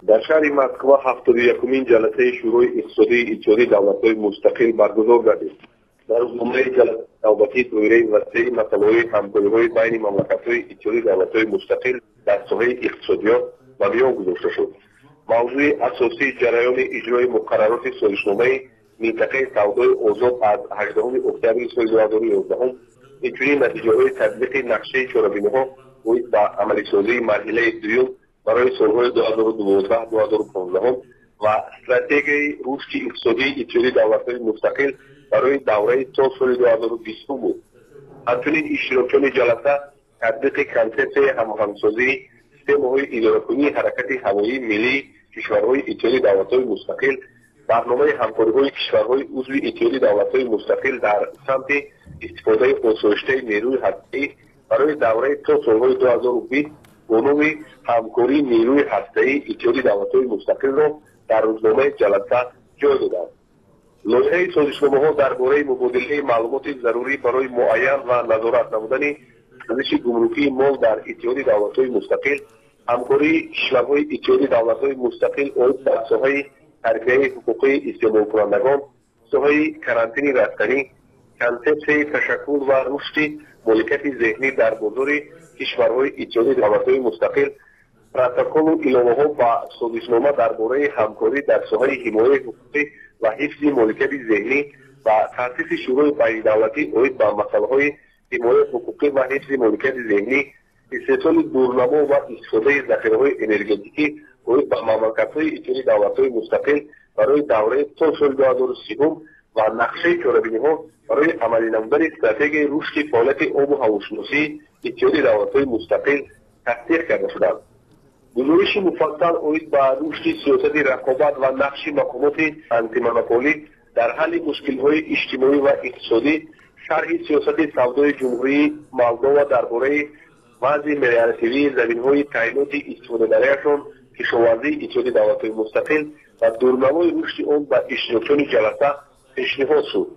Дар шаҳри Москва 71-умин ҷаласаи Шӯрои иқтисодии Иттиҳоди давлатҳои мустақил баргузор гардид. Дар рӯзномаи ҷаласаи навбатӣ доираи васеи масъалаҳои ҳамкориҳои байни мамлакатҳои Иттиҳоди давлатҳои мустақил дар соҳаи иқтисодиёт ба миён гузошта шуд. Мавзӯи асосии ҷараёни иҷрои муқаррароти созишномаи минтақаи савдои озод аз 18 октябри соли 2011, инчунин натиҷаҳои татбиқи нақшаи чорабиниҳо оид ба амалисозии марҳилаи дуюм барои солҳои 2012-2015 ва стратегияи рушди иқтисодии Иттиҳоди давлатҳои мустақил барои давраи то соли 2020 буд. Ҳамчунин иштирокчиёни ҷаласа татбиқи консепсияи ҳамоҳангсозии системаҳои идоракунии ҳаракати ҳавоии миллии кишварҳои Иттиҳоди давлатҳои мустақил, барномаи ҳамкориҳои кишварҳои узви Иттиҳоди давлатҳои мустақил дар самти истифодаи осоиштаи нерӯи ҳастаӣ барои давраи то солҳои 2020 бо номи ҳамкории нерӯи ҳастаии Иттиҳоди давлатҳои мустақилро дар рӯзномаи ҷаласа ҷой доданд. Лоиҳаи созишномаҳо дар бораи мубодилаи маълумоти зарурӣ барои муайян ва назорат намудани арзиши гумрукии мол дар Иттиҳоди давлатҳои мустақил, ҳамкории кишварҳои Иттиҳоди давлатҳои мустақил оид ба соҳаи тарбияи ҳуқуқии истеъмолкунандагон, соҳаи карантини растанӣ, консепсияи ташаккул ва рушди моликияти зеҳнӣ дар бозори кишварҳои Иттиҳоди давлатҳои мустақил, протоколу иловаҳо ба созишнома дар бораи ҳамкорӣ дар соҳаи ҳимояи ҳуқуқӣ ва ҳифзи моликияти зеҳнӣ ва таъсиси Шӯрои байнидавлатӣ оид ба масъалаҳои ҳимояи ҳуқуқӣ ва ҳифзи моликияти зеҳнӣ, истеҳсоли дурнамо ва истифодаи захираҳои энергетикӣ оид ба мамлакатҳои Иттиҳоди давлатҳои мустақил барои давраи то соли 2030 ва нақшаи чорабиниҳо барои амалӣ намудани стратегияи рушди фаъолияти обу ҳавошиносии Иттиҳоди давлатҳои мустақил тасдиқ карда шуданд. Гузориши муфассал оид ба рушди сиёсати рақобат ва нақши мақомоти антимонополӣ дар ҳалли мушкилҳои иҷтимоӣ ва иқтисодӣ, шарҳи сиёсати савдои Ҷумҳурии Молдова дар бораи вазъи мелиоративии заминҳои таъиноти истифодадариашон кишоварзии Иттиҳоди давлатҳои мустақил ва дурнамои рушди он ба иштирокчиёни ҷаласа пешниҳод шуд.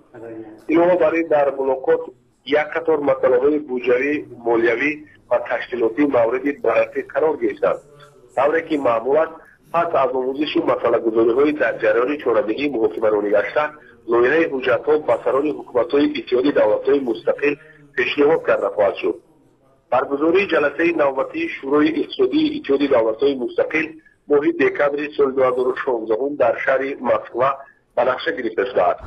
Илова бар ин, дар мулоқот як қатор масъалаҳои буҷавӣ, молиявӣ ва ташкилотӣ мавриди баррасӣ қарор гирифтанд. Тавре ки маъмул аст, пас аз омӯзишу масъалагузориҳои дар ҷараёни чорабинии муҳокимаронӣ гашта, лоиҳаи ҳуҷҷатҳо ба сарони ҳукуматҳои Иттиҳоди давлатҳои мустақил пешниҳод карда хоҳад шуд. Баргузории ҷаласаи навбатии Шӯрои иқтисодии Иттиҳоди давлатҳои мустақил моҳи декабри соли 2016 дар шаҳри Москва ба нақша гирифта шудааст.